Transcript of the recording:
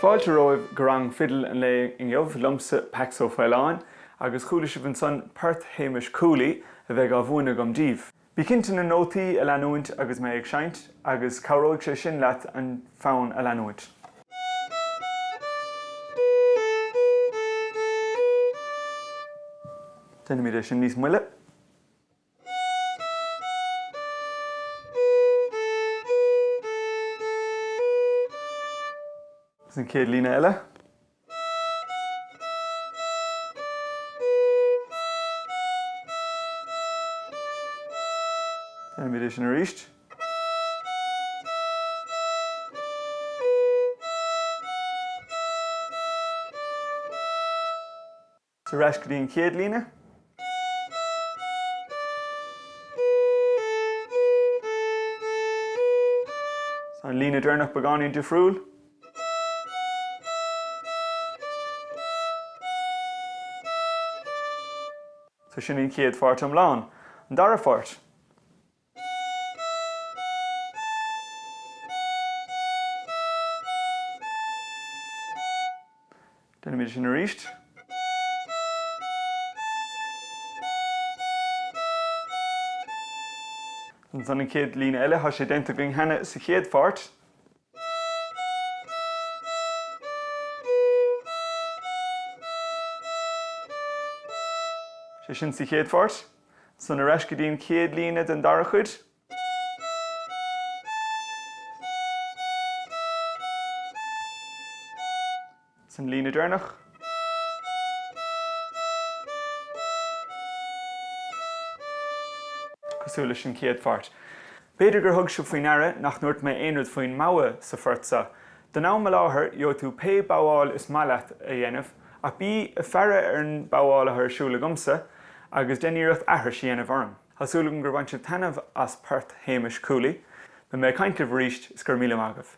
Fáilte romhaibh go rang fidil an lae inniu, liomsa Pax Ó Faoláin, agus chuala sibh ansan port Shéamais Cooley a bheidh á mhúineadh agam daoibh. Bí cinnte na nótaí a leanúint agus mé ag seinnt, agus cabhróidh sé sin leat an fonn a leanúint. Déanfaimid é sin níos moille. Agus an chéad líne eile. Déanfaimid é sin arís. Ar ais go dtí an chéad líne. Tá an líne deireanach beagáinín difriúil. So sin an chéad pháirt iomlán. An dara pháirt. Déanfaimid sin arís. Ansan an chéad líne eile, tá sé déanta againn cheana sa chéad pháirt. Sé sin sa chéad pháirt. Ansan ar ais go dtí an chéad líne den dara cuid. San líne deireanach. Cosúil leis an chéad pháirt. B'fhéidir gur thug sibh faoi ndeara nach ndúirt mé aon rud faoin mbogha sa phort seo. Don am i láthair, gheobhaidh tú pé babháil is maith leat a dhéanamh, ach bí ag faire ar an babháil atá ar siúl agamsa agus déan iarracht aithris a dhéanamh orm. Tá súil agam gur bhain sibh taitneamh as port Shéamais Cooley. Beidh mé ag caint libh arís is go raibh míle maith agaibh.